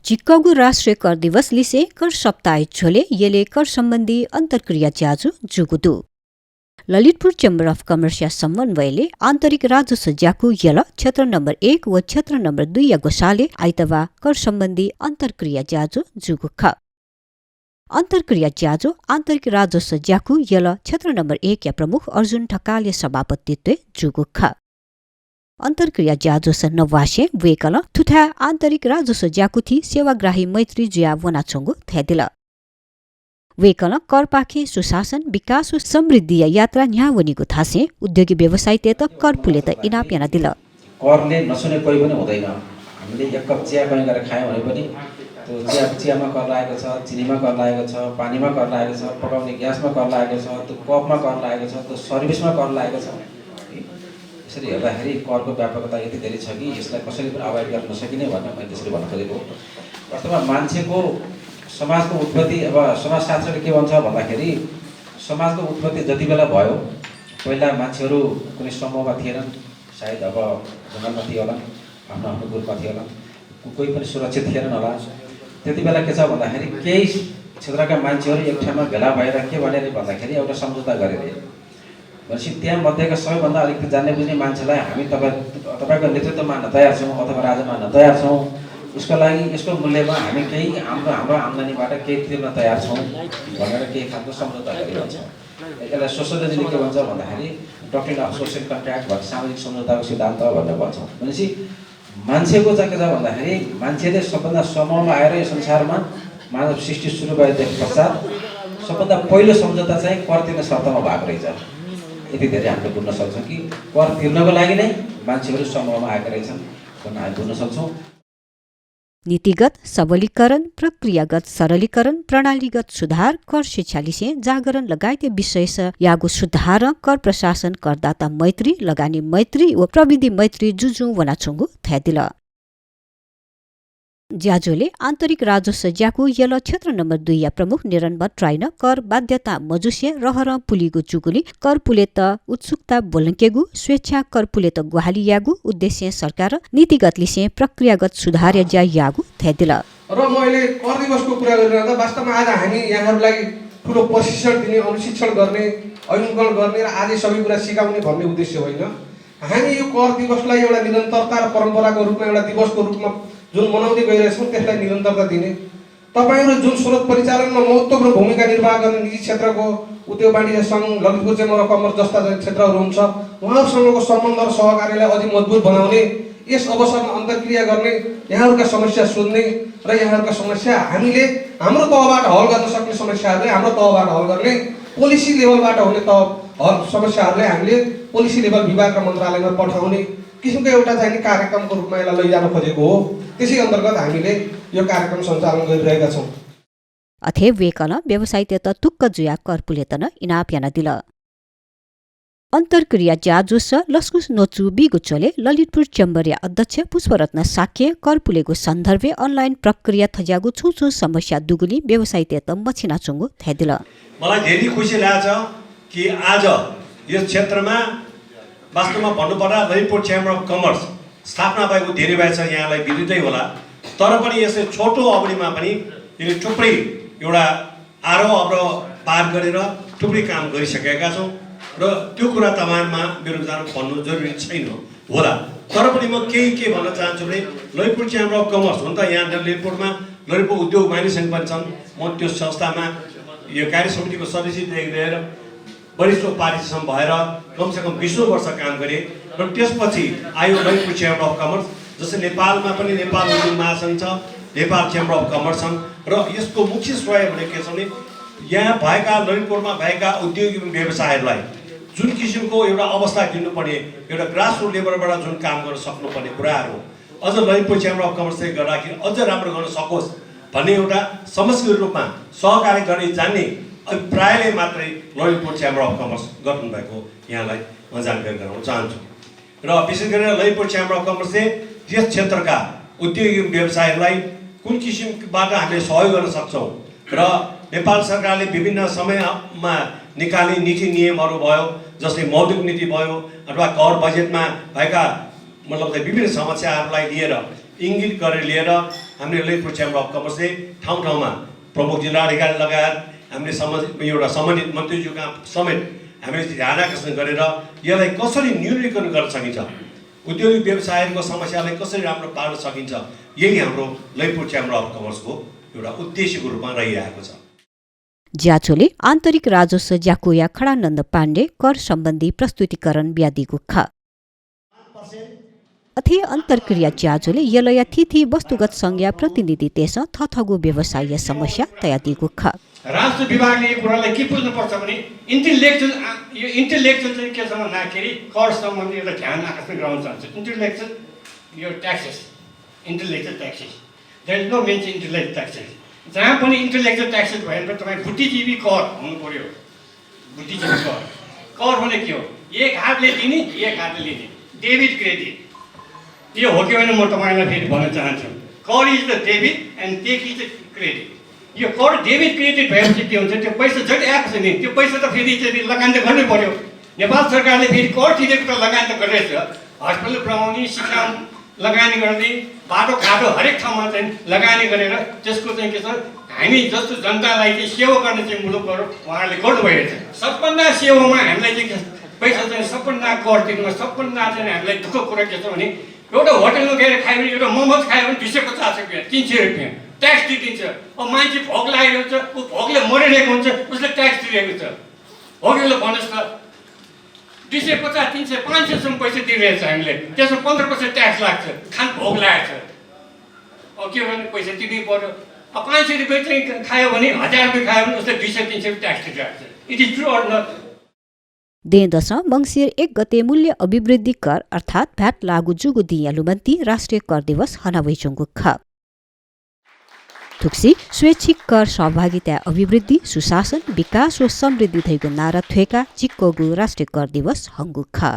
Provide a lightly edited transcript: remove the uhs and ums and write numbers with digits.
Chicago राष्ट्रिय कर दिवस लिसे कर सप्ताह झोले येले कर सम्बन्धी अन्तर्क्रिया ज्याजु जुगुदु ललितपुर चेम्बर अफ कमर्स समन्वयले आन्तरिक राजस्व ज्याकु यल क्षेत्र नम्बर 1 व क्षेत्र नम्बर 2 या गोसाले आइतबा कर सम्बन्धी अन्तर्क्रिया ज्याजु जुगुख अन्तर्क्रिया ज्याजु आन्तरिक राजस्व ज्याकु यल क्षेत्र नम्बर 1 या प्रमुख अर्जुन ढकालले सभापतित्व जुगुख अन्तर्क्रिया ज्याजोस नवासे वेकल थुथा आन्तरिक राजस्व ज्याकुथी सेवाग्राही मैत्री ज्या वनाचोंगु थ्यादिल वेकल करपाखे सुशासन विकास व समृद्धि यात्रा न्यावनीको थासे उद्योगी व्यवसाय त कर फुले त इनाप याना दिल करले नसुने कोही पनि हुँदैन। हामीले एक कप चिया पनि गरेर खायौँ भने पनि त्यो चियामा कर लागेको छ, चिनीमा कर लागेको छ, पानीमा कर लागेको छ, पकाउने ग्यासमा कर लागेको छ, त्यो कपमा कर लागेको छ, त्यो सर्भिसमा कर लागेको छ। यसरी हेर्दाखेरि करको व्यापकता यति धेरै छ कि यसलाई कसैले पनि अवोइड गर्न नसकिने भन्ने मैले त्यसरी भन्न खोजेको। वास्तवमा मान्छेको समाजको उत्पत्ति अब समाजशास्त्रले के भन्छ भन्दाखेरि समाजको उत्पत्ति जति बेला भयो पहिला मान्छेहरू कुनै समूहमा थिएनन्, सायद अब जङ्गलमा थिए होला, आफ्नो आफ्नो ग्रुपमा थिए होला, कोही पनि सुरक्षित थिएनन् होला। त्यति बेला के छ भन्दाखेरि केही क्षेत्रका मान्छेहरू एक ठाउँमा भेला भएर के भनेर भन्दाखेरि एउटा सम्झौता गरेर भनेपछि त्यहाँ मध्येका सबैभन्दा अलिकति जान्ने बुझ्ने मान्छेलाई हामी तपाईँको नेतृत्व मान्न तयार छौँ अथवा राजा मान्न तयार छौँ, उसको लागि यसको मूल्यमा हामी केही हाम्रो आम्दानीबाट केही तिर्न तयार छौँ भनेर केही खालको सम्झौता गरिरहन्छ। यसलाई सोसियोलोजीले के भन्छ भन्दाखेरि डक्ट्रिन अफ सोसियल कन्ट्र्याक्ट भन्छ, सामाजिक सम्झौताको सिद्धान्त भनेर भन्छ। भनेपछि मान्छेको चाहिँ के छ भन्दाखेरि मान्छेले सबभन्दा समूहमा आएर यो संसारमा मानव सृष्टि सुरु भएदेखि पश्चात सबभन्दा पहिलो सम्झौता चाहिँ कर तिर्ने शर्तमा भएको रहेछ। यति धेरै हामीले बुझ्न सक्छौँ कि कर तिर्नको लागि नै मान्छेहरू समूहमा आएका रहेछन् भन्ने हामी बुझ्न सक्छौँ। नीतिगत सबलीकरण, प्रक्रियागत सरलीकरण, प्रणालीगत सुधार, कर शिक्षालिसे जागरण लगायत विषय यागु सुधार, कर प्रशासन, करदाता मैत्री, लगानी मैत्री व प्रविधि मैत्री जुजु वनाचुङ्गु थ्यादिल ज्याजोले आन्तरिक राजस्व ज्याकु यल क्षेत्र नम्बर 2 या प्रमुख निरन्बर ट्राइन कर बाध्यता मजुसे रहर पुलिगु चुगुली कर पुले त उत्सुकता बोलङ्केगु स्वेच्छा कर पुले त गुहाली यागु उद्देश्य सरकार नीतिगत लिसे प्रक्रियागत सुधार ज्या यागु थ्यादिल र मैले कर दिवसको कुरा गरिरहँदा वास्तवमा आज हामी यहाँहरूलाई ठुलो प्रशिक्षण दिने, अनुशिक्षण गर्ने, अनुकरण गर्ने र आदि सबै कुरा सिकाउने भन्ने उद्देश्य होइन। हामी यो कर दिवसलाई एउटा निरन्तरता र परम्पराको रूपमा एउटा दिवसको रूपमा जुन मनाउँदै गइरहेछौँ त्यसलाई निरन्तरता दिने, तपाईँहरू जुन स्रोत परिचालनमा महत्त्वपूर्ण भूमिका निर्वाह गर्ने निजी क्षेत्रको उद्योग वाणिज्य सङ्घ, ललितपुर चेम्बर अफ कमर्स जस्ता क्षेत्रहरू हुन्छ, उहाँहरूसँगको सम्बन्ध र सहकार्यलाई अझै मजबुत बनाउने, यस अवसरमा अन्तर्क्रिया गर्ने, यहाँहरूका समस्या सुन्ने र यहाँहरूका समस्या हामीले हाम्रो तहबाट हल गर्न सक्ने समस्याहरूलाई हाम्रो तहबाट हल गर्ने, पोलिसी लेभलबाट हुने समस्याहरूलाई हामीले पोलिसी लेभल विभाग र मन्त्रालयमा पठाउने किसिमको एउटा चाहिँ कार्यक्रमको रूपमा यसलाई लैजान खोजेको हो। त्यसै अन्तर्गत हामीले यो कार्यक्रम सञ्चालन गरिरहेका छौँ। अथे वेकल व्यवसाय त तुक्क जुया कर पुलेतन इनाप याना दिल अन्तर्क्रिया ज्याजुस लस्कुस नोचु बिगुचोले ललितपुर चेम्बर या अध्यक्ष पुष्परत्न साक्य कर पुलेको सन्दर्भे अनलाइन प्रक्रिया थज्यागु छुछु समस्या दुगुली व्यवसाय त मछिना चुङ्गु थ्यादिल मलाई धेरै खुसी लाग्छ कि आज यस क्षेत्रमा वास्तवमा भन्नुपर्दा ललितपुर चेम्बर अफ कमर्स स्थापना भएको धेरै भएछ, यहाँलाई विदितै होला। तर पनि यसले छोटो अवधिमा पनि यसले थुप्रै एउटा आरोह अवरोह पार गरेर थुप्रै काम गरिसकेका छौँ र त्यो कुरा तपाईँमा मेरो विचारमा भन्नु जरुरी छैन होला। तर पनि म के भन्न चाहन्छु भने ललितपुर चेम्बर अफ कमर्स हुन त यहाँ ललितपुरमा ललितपुर उद्योग वाणिज्य सङ्घ पनि छन्। म त्यो संस्थामा यो कार्य समितिको सदस्यदेखि लिएर वरिष्ठ उपाध्यक्ष भएर कमसेकम 20 वर्ष काम गरेँ र त्यसपछि आयो ललितपुर चेम्बर अफ कमर्स, जस्तै नेपालमा पनि नेपाल उद्योग महासङ्घ छ, नेपाल चेम्बर अफ कमर्स छन् र यसको मुख्य श्रेय भने के छ भने यहाँ भएका ललितपुरमा भएका उद्योग व्यवसायहरूलाई जुन किसिमको एउटा अवस्था दिनुपर्ने, एउटा ग्रासरुट लेभलबाट जुन काम गर्न सक्नुपर्ने कुराहरू अझ ललितपुर चेम्बर अफ कमर्सले गर्दाखेरि अझ राम्रो गर्न सकोस् भन्ने एउटा समष्टिगत रूपमा सहकार्य गर्ने जान्ने अभिप्रायले मात्रै ललितपुर चेम्बर अफ कमर्स गर्नुभएको यहाँलाई म जानकारी गराउन चाहन्छु। र विशेष गरेर ललितपुर चेम्बर अफ कमर्सले यस क्षेत्रका उद्योगी व्यवसायहरूलाई कुन किसिमबाट हामीले सहयोग गर्न सक्छौँ र नेपाल सरकारले विभिन्न समयमा निकाल्ने नीति नियमहरू भयो, जस्तै मौद्रिक नीति भयो अथवा कर बजेटमा भएका मतलब विभिन्न समस्याहरूलाई लिएर इङ्गित गरेर लिएर हामीले ललितपुर च्याम्बर अफ कमर्सले ठाउँ ठाउँमा प्रमुख जिल्लाधिकारी लगायत हामीले एउटा सम्बन्धित मन्त्रीज्यूका समेत हामीले ध्यान आकर्षण गरेर यसलाई कसरी न्यूनीकरण गर्न सकिन्छ, उद्योगिक व्यवसायहरूको समस्यालाई कसरी राम्रो पार्न सकिन्छ, यही हाम्रो ललितपुर च्याम्बर अफ कमर्सको एउटा उद्देश्यको रूपमा रहिरहेको छ। ज्याचोले आन्तरिक राजस्व ज्याकुया खडानन्द पाण्डे कर सम्बन्धी प्रस्तुतिकरण ब्यादी गुख अथे अन्तर्क्रिया ज्याजोले यलया थिथि वस्तुगत संज्ञा प्रतिनिधि तेस थथगु व्यवसायीय समस्या तयादी गुख राजस्व विभागले यो कुरालाई के बुझ्नुपर्छ भने इन्टेलेक्चुअल चाहिँ के छ भन्दाखेरि कर सम्बन्धी एउटा ध्यान आकर्षण गराउन चाहन्छु। इन्टेलेक्चुअल यो taxes, intellectual taxes, there is no mention intellectual taxes. जहाँ पनि इन्टेलेक्चुअल ट्याक्सेस भयो भने तपाईँ बुद्धिजीवी कर हुनु पर्यो। बुद्धिजीवी कर भने के हो? एक हातले दिने, एक हातले लिने, डेबिट क्रेडिट। यो हो कि होइन म तपाईँलाई फेरि भन्न चाहन्छु। कर is the debit and take is the credit. यो कर डेबिट क्रेडिट भएपछि के हुन्छ? त्यो पैसा जति आएको छ नि त्यो पैसा त फेरि चाहिँ लगानी त गर्नै पर्यो। नेपाल सरकारले फेरि कर तिरेको त लगानी त गरिरहेछ। हस्पिटल बनाउने, शिक्षा लगानी गर्ने, बाटो घाटो हरेक ठाउँमा चाहिँ लगानी गरेर त्यसको चाहिँ के छ, हामी जस्तो जनतालाई चाहिँ सेवा गर्ने चाहिँ मुलुकहरू उहाँहरूले गर्नुभएको छ। सबभन्दा सेवामा हामीलाई चाहिँ पैसा चाहिँ सबभन्दा कर तिर्नुमा सबभन्दा चाहिँ हामीलाई दुःख कुरा के छ भने एउटा होटलमा गएर खायो भने एउटा मोमोज खायो भने 250 रुपियाँ 300 रुपियाँ ट्याक्स तिर्दिन्छ। अब मान्छे भोक लागेको हुन्छ, ऊ भोकले मरिरहेको हुन्छ, उसले ट्याक्स तिरेको छ। हो कि उसले भन्नुहोस् त 250, 300, 500सम्म पैसा तिरिरहेको छ हामीले। त्यसमा 15% ट्याक्स लाग्छ, खान भोक लागेको छ। अब के गर्ने? पैसा तिर्नै पर्यो। अब 500 रुपियाँ चाहिँ खायो भने 1000 रुपियाँ खायो भने उसले 200-300 ट्याक्स तिरिरहेको छ। It is true or not? देदश मङ्सिर 1 गते मूल्य अभिवृद्धि कर अर्थात् भ्याट लागू जुगु दियालुमन्ती राष्ट्रिय कर दिवस हनावैचुङ्गु ख थुक्सी स्वैच्छिक कर सहभागिता अभिवृद्धि सुशासन विकास व समृद्धि धैगु नारा थ्वेका चिक्कोगु राष्ट्रिय कर दिवस हङ्गु ख